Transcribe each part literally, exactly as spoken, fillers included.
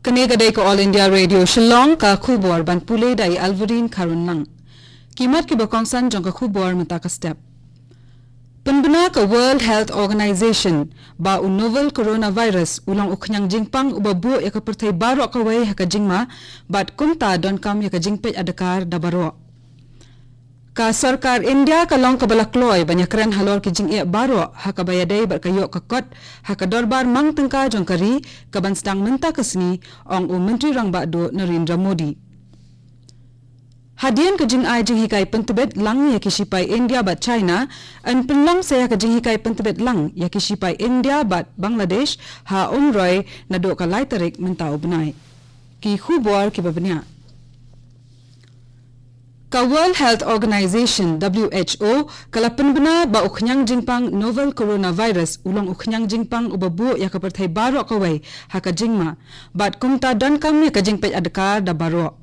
Kane ka dei ka All India Radio Shillong, ka khubor ban pule da i Alverine Kharunlang. Ki mat kiba kongsan jong ka khubor mynta ka step. Pynbna ka World Health Organization ba u novel coronavirus u long u khñiang jingpang uba buh ïa ka pyrthei baroh kawei ha ka jingma, bad kumta donkam ïa ka jingpeit adkar da baroh. Ka sorkar India ka long kaba la kloi ban ïakren halor ki jingeh baroh ha kaba ïadei bad ka ïoh ka kot ha ka dorbar mang tyngka jong ka ri, kaban sdang mynta ka sngi, ong u Myntri Rangbah Duh Narendra Modi. Hadien ka jingai jinghikai pyntbit lang ïa ki shipai India bad China, yn pynlong sa ïa ka jinghikai pyntbit lang ïa ki shipai India bad Bangladesh ha Umroi naduh ka lai tarik mynta u bnai. Ki khubor kiba bniah. Ka World Health Organization, W H O, ka la pynbna ba u khñiang jingpang novel coronavirus u long u khñiang jingpang uba buh ïa ka pyrthei baroh kawei ha ka jingma, bad kumta donkam ïa ka jingpeit adkar da baroh.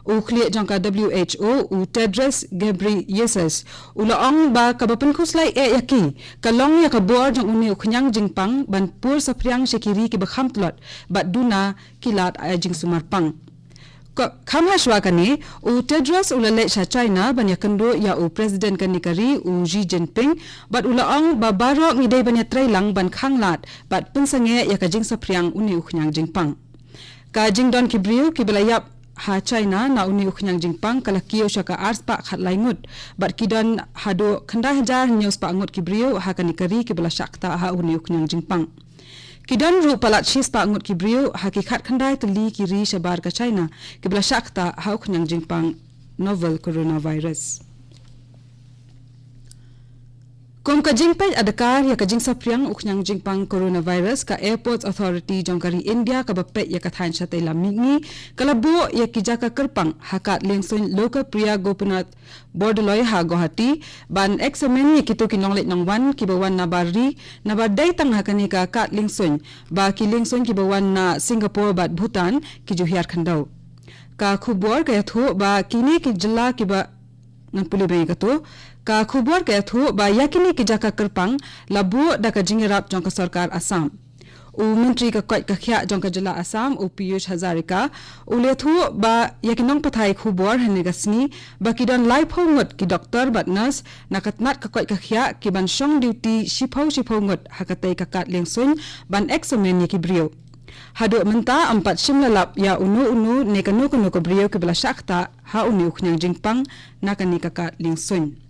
U khlieh jong ka W H O, u Tedros Ghebreyesus, u la ong ba kaba pynkhuslai eh ïa ki ka long ïa ka bor jong une u khñiang jingpang ban pur saphriang sha ki ri kiba kham tlot bad duna ki lad ai jingsumar pang. Ko-, kham hashwa kane, u Tedros u la leit sha China ban ïakynduh ïa u President kane ka ri, u Xi Jinping, bad u la ong ba baroh ngi dei ban ïatreilang ban khang lad bad pynsangeh ïa ka jingsaphriang une u khñiang jingpang. Ka jingdon ki briew kiba la ïap ha China na une u khñiang jingpang ka la kiew sha ka arspah khatlai ngut, bad ki don haduh khyndai hajar hynñiew spah ngut ki briew ha kane ka ri kiba la shah ktah ha une u khñiang jingpang. Ki don ruh palat shispah ngut ki briew ha ki khatkhyndai tylli ki ri shabar ka China kiba la shah ktah ha u khñiang jingpang novel coronavirus. Kum ka jingpeit adkar ïa ka jingsaphriang u khñiang jingpang coronavirus, ka Airports Authority jong ka ri India kaba peit ïa ka thaiñ shatei lam mihngi ka la buh ïa ki jaka kyrpang ha kad liengsuiñ Lokapriya Gopinath Bordoloi ha Guwahati ban eksamin ïa kito ki nongleit nongwan kiba wan na bar ri, nabar dei tang ha kane ka kad liengsuiñ ba ki liengsuiñ kiba wan na Singapore bad Bhutan ki ju hiar khyndew. Ka khubor ka ïathuh ba kine ki jylla kiba, ngan pule biang ïa kato. Ka khubor ka ïathuh ba ïa kine ki jaka kyrpang la buh da ka jingïarap jong ka sorkar Assam. U Myntri ka koit ka khiah jong ka jylla Assam, u Piyush Hazarika, u la ïathuh ba ïa ki nongpathai khubor hynne ka sngi ba ki don laiphew ngut ki doktor bad nurse na ka tnat ka koit ka khiah kiban shong duty shiphew shiphew ngut ha katei ka kad liengsuiñ ban eksamin ïa ki briew. Haduh mynta ym pat shym la lap ïa uno uno ne kano kano ka briew kiba la shah ktah ha une u khñiang jingpang na kane ka kad liengsuiñ.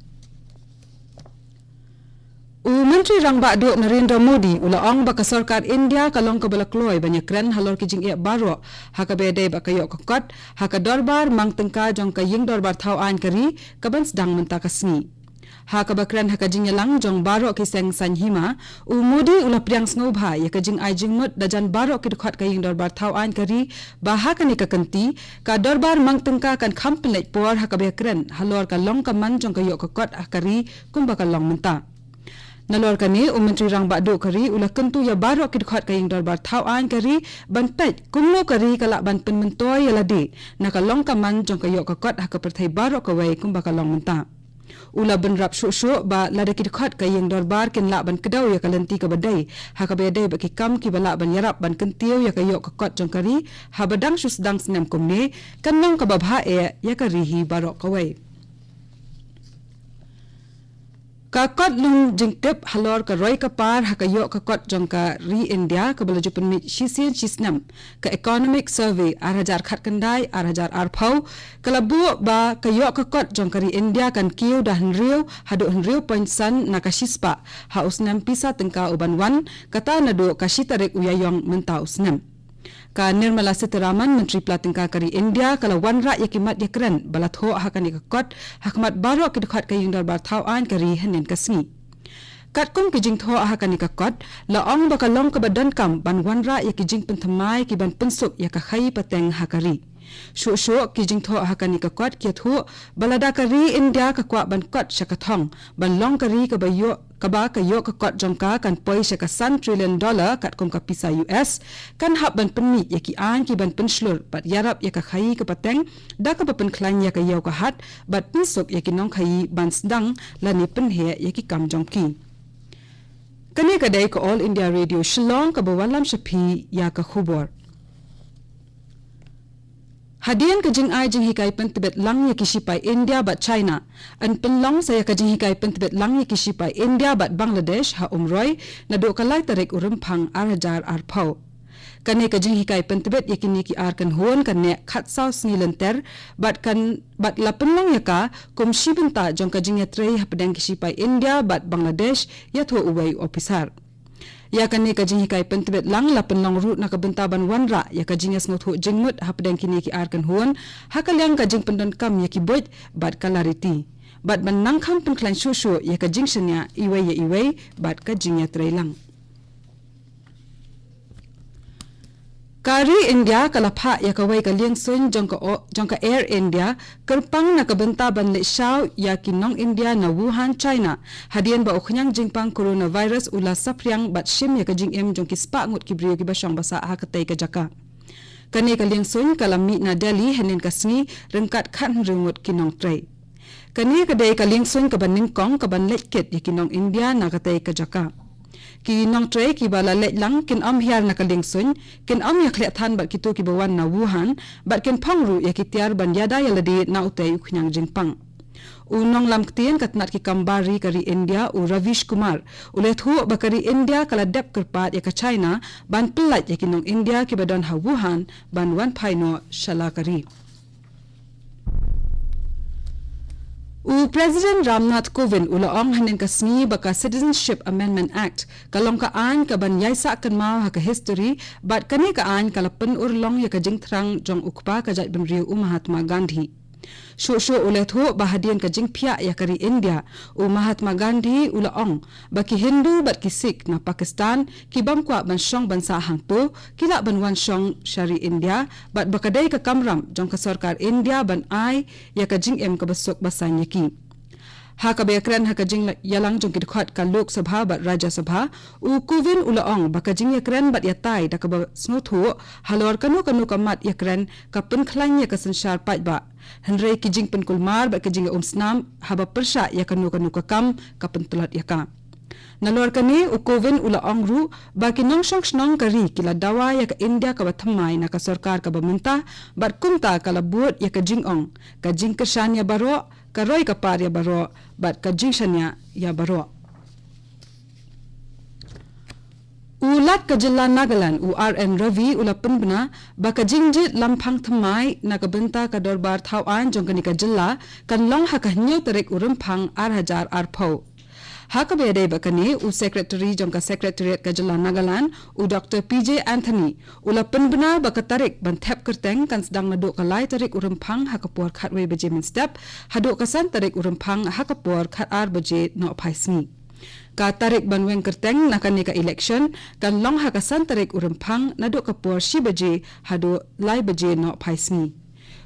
U Myntri Rangbah Duh Narendra Modi u la ong ba ka sorkar India ka long kaba la kloi ban ïakren halor ki jingeh baroh ha kaba ïadei bad ka ïoh ka kot ha ka dorbar mang tyngka jong ka ïing dorbar thaw aiñ ka ri kaban sdang mynta ka sngi. Ha kaba kren ha ka jingïalang jong baroh ki seng saiñ hima, u Modi u la pdiang sngewbha ïa ka jingai jingmut da jan baroh ki dkhot ka ïing dorbar thaw aiñ ka ri ba ha kane ka kynti ka dorbar mang tyngka kan kham pynleit por ha kaba ïakren halor ka long ka man jong ka ïoh ka kot ha ka ri kumba ka long mynta. Nalor kane, u Myntri Rangbah Duh ka ri u la kyntu ïa baroh ki dkhot ka ïing dorbar thaw aiñ ka ri ban peit kumno ka ri ka lah ban pynmyntoi ïa lade na ka long ka man jong ka ïoh ka kot ha ka pyrthei baroh kawei kumba ka long mynta. U la bynrap shuh shuh ba lada ki dkhot ka ïing dorbar kin lah ban kdew ïa ka lynti kaba dei ha kaba ïadei bad ki kam kiba lah ban ïarap ban kyntiew ïa ka ïoh ka kot jong ka ri haba dang shu sdang snem kumne, kan long kaba bha eh ïa ka ri hi baroh kawei. Ka kot lum jingtip halor ka roi ka par ha ka ïoh ka kot jong ka ri India kaba la ju pynmih shisien shi snem, ka Economic Survey ar hajar khatkhyndai ar hajar arphew, ka la buh ba ka ïoh ka kot jong ka ri India kan kiew da hynriew haduh hynriew point san na ka shispah ha u snem pisa tyngka u ban wan, kata naduh ka shi tarik u Ïaïong mynta u snem. Ka Nirmala Sitharaman, Myntri Pla Tyngka ka ri India, ka la wanrah ïa ki mat ïakren ba la thoh ha kane ka kot ha khmat baroh ki dkhot ka ïing dorbar thaw aiñ ka ri hynnin ka sngi. Katkum ki jingthoh ha kane ka kot, la ong ba ka long kaba donkam ban wanrah ïa ki jingpynthymmai ki ban pynsuk ïa ka khaïi pateng ha ka ri. Shuh shuh ki jingthoh ha kane ka kot ki ïathuh ba lada ka ri India ka kwah ban kot sha ka thong ban long ka ri kaba ïoh, kaba ka ïoh ka kot jong ka kan poi sha ka san trillion dollar katkum ka pisa U S, kan hap ban pynmih ïa ki aiñ ki ban pynshlur bad ïarap ïa ka khaïi ka pateng da kaba pynkhlaiñ ïa ka ïew ka hat bad pynsuk ïa ki nongkhaïi ban sdang lane pynheh ïa ki kam jong ki. Kane ka dei ka All India Radio Shillong kaba wallam sha phi ïa ka khubor. Hadien ka jingai jinghikai pyntbit lang ïa ki shipai India bad China, yn pynlong sa ïa ka jinghikai pyntbit lang ïa ki shipai India bad Bangladesh ha Umroi naduh ka lai tarik u Rymphang ar hajar arphew. Kane ka jinghikai pyntbit ïa kine ki ar kynhun kan neh khatsaw sngi lynter bad kan bad la pynlong ïa ka kum shi bynta jong ka jingïatrei hapdeng ki shipai India bad Bangladesh, ïathuh uwei u ophisar. Ïa kane ka jinghikai pyntbit lang la pynlong ruh na ka bynta ban wanrah ïa ka jingïasngewthuh jingmut hapdeng kine ki ar kynhun ha ka liang ka jingpyndonkam ïa ki buit bad ka lariti, bad ban nang kham pynkhlaiñ shuh shuh ïa ka jingshaniah iwei ïa iwei bad ka jingïatrei lang. Ka ri India ka la phah ïa kawei ka liengsuiñ jong ka o- jong ka Air India kyrpang na ka bynta ban leit shaw ïa ki nong India na Wuhan, China, hadien ba u khñiang jingpang coronavirus u la saphriang bad shim ïa ka jingim jong ki spah ngut ki briew kiba shong ba sah ha katei ka jaka. Kane ka liengsuiñ ka la mih na Delhi hynnin ka sngi ryngkat khathynriew ngut ki nongtrei. Kane ka dei ka liengsuiñ kaba nyngkong kaban leit kit ïa ki nong India na katei ka jaka. Ki nongtrei kiba la leit lang kin ym hiar na ka liengsuiñ, kin ym ïakhleh than bad kito kiba wan na Wuhan, bad kin phong ruh ïa ki tiar ban ïada ïa lade na utei u khñiang jingpang. U nonglam ktien ka tnat ki kam bar ri ka ri India, u Ravish Kumar, u la ïathuh ba ka ri India ka la dep kyrpad ïa ka China ban pyllait ïa ki nong India kiba don ha Wuhan ban wan phai noh sha la ka ri. U President Ram Nath Kovind u la ong hynnin ka sngi ba ka Citizenship Amendment Act ka long ka aiñ kaban ïaisah kynmaw ha ka history, bad kane ka aiñ ka la pynurlong ïa ka jingthrang jong u kpa ka jaitbynriew u Mahatma Gandhi. Shuh shuh u la ïathuh ba hadien ka jingphiah ïa ka ri India, u Mahatma Gandhi u la ong ba ki Hindu bad ki Sikh na Pakistan ki bym kwah ban shong ban sah hangto ki lah ban wan shong sha ri India, bad ba ka dei ka kamram jong ka sorkar India ban ai ïa ka jingim kaba suk ba saiñ ïa ki. Ha kaba ïakren ha ka jingïalang jong ki dkhot ka Lok Sabha bad Rajya Sabha, u Kovind u la ong ba ka jingïakren bad ïatai da kaba sngewthuh halor kano kano ka mat ïakren ka pynkhlaiñ ïa ka synshar paidbah, hynrei ki jingpynkulmar bad ka jingïaumsnam haba pyrshah ïa kano kano ka kam ka pyntlot ïa ka. Nalor kane, u Kovind u la ong ruh ba ki nongshong shnong ka ri ki la dawa ïa ka India kaba thymmai na ka sorkar kaba mynta, bad kumta ka la bud ïa ka jingong, ka jingkyrshan ïa baroh, ka roi ka par ïa baroh, bad ka jingshaniah ïa baroh. U Lat ka jylla Nagaland, u R N Ravi, u la pynbna ba ka jingjied lamphang thymmai na ka bynta ka dorbar thaw aiñ jong kane ka jylla kan long ha ka hynñiew tarik u Rymphang ar hajar arphew. Ha kaba ïadei bad kane, u Secretary jong ka Secretariat ka jylla Nagaland, u Doctor P J Anthony, u la pynbna ba ka tarik ban thep kyrteng kan sdang naduh ka lai tarik u Rymphang ha ka por khatwei baje mynstep haduh ka san tarik u Rymphang ha ka por khatar baje nohphai sngi. Ka tarik ban weng kyrteng na kane ka election kan long ha ka san tarik u Rymphang naduh ka por shi baje haduh lai baje nohphai sngi.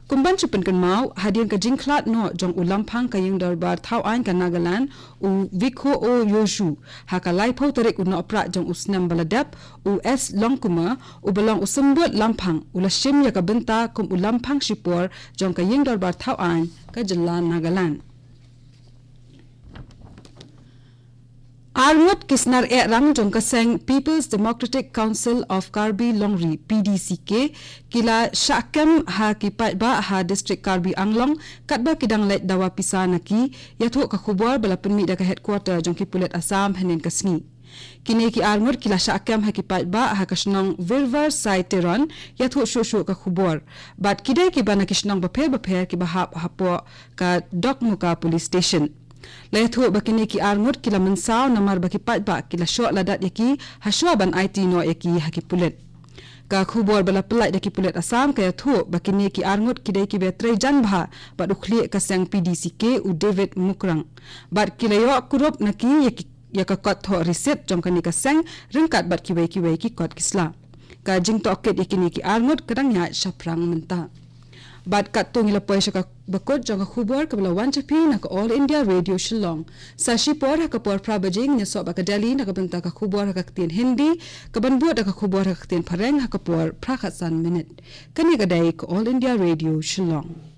Kumban shu pynkynmaw, hadien ka jingkhlad noh jong u lamphang ka ïing dorbar thaw aiñ ka Nagaland, u Vikho O Yoju, ha ka laiphew tarik u Nohprah jong u snem ba la dep, u S Longkuma, uba long u symbud lamphang, u la shim ïa ka bynta kum u lamphang shipor jong ka ïing dorbar thaw aiñ ka jylla Nagaland. Arngut ki snar eh rang jong ka seng People's Democratic Council of Karbi Longri, P D C K, ki la shah kem ha ki paidbah ha District Karbi Anglong, katba ki dang leit dawa pisa na ki, ïathuh ka khubor ba la pynmih da ka headquarter jong ki pulit Assam hynnin ka sngi. Kine ki arngut ki la shah kem ha ki paidbah ha ka shnong Virvar Sai Teron, ïathuh shuh shuh ka khubor. Bad ki dei kiba na ki shnong bapher bapher kiba hap hapoh ka Dokmoka Police Station. La ïathuh ba kine ki arngut ki la mynsaw namar ba ki paidbah ki la shoh la dat ïa ki hashwa ban aiti noh ïa ki ha ki pulit. Ka khubor ba la pyllait da ki pulit Assam ka ïathuh ba kine ki arngut ki dei kiba trei jan bha bad u khlieh ka seng P D C K, u David Mukrang. Bad ki la ïoh kurup na ki ïa ki, ïa ka kot thoh risit jong kane ka seng ryngkat bad kiwei kiwei ki kot ki sla. Ka jingtohkit ïa kine ki arngut ka dang ïaid shaphrang mynta. Bad katto ngi la poi sha kaba kut jong ka khubor kaba la wan sha phi na ka All India Radio Shillong. Sa shipor ha ka por phra baje ngin ïasoh bad ka Delhi na ka bynta ka khubor ha ka ktien Hindi, kaban bud da ka khubor ha ka ktien Phareng ha ka por phra khatsan minit. Kane ka dei ka All India Radio Shillong.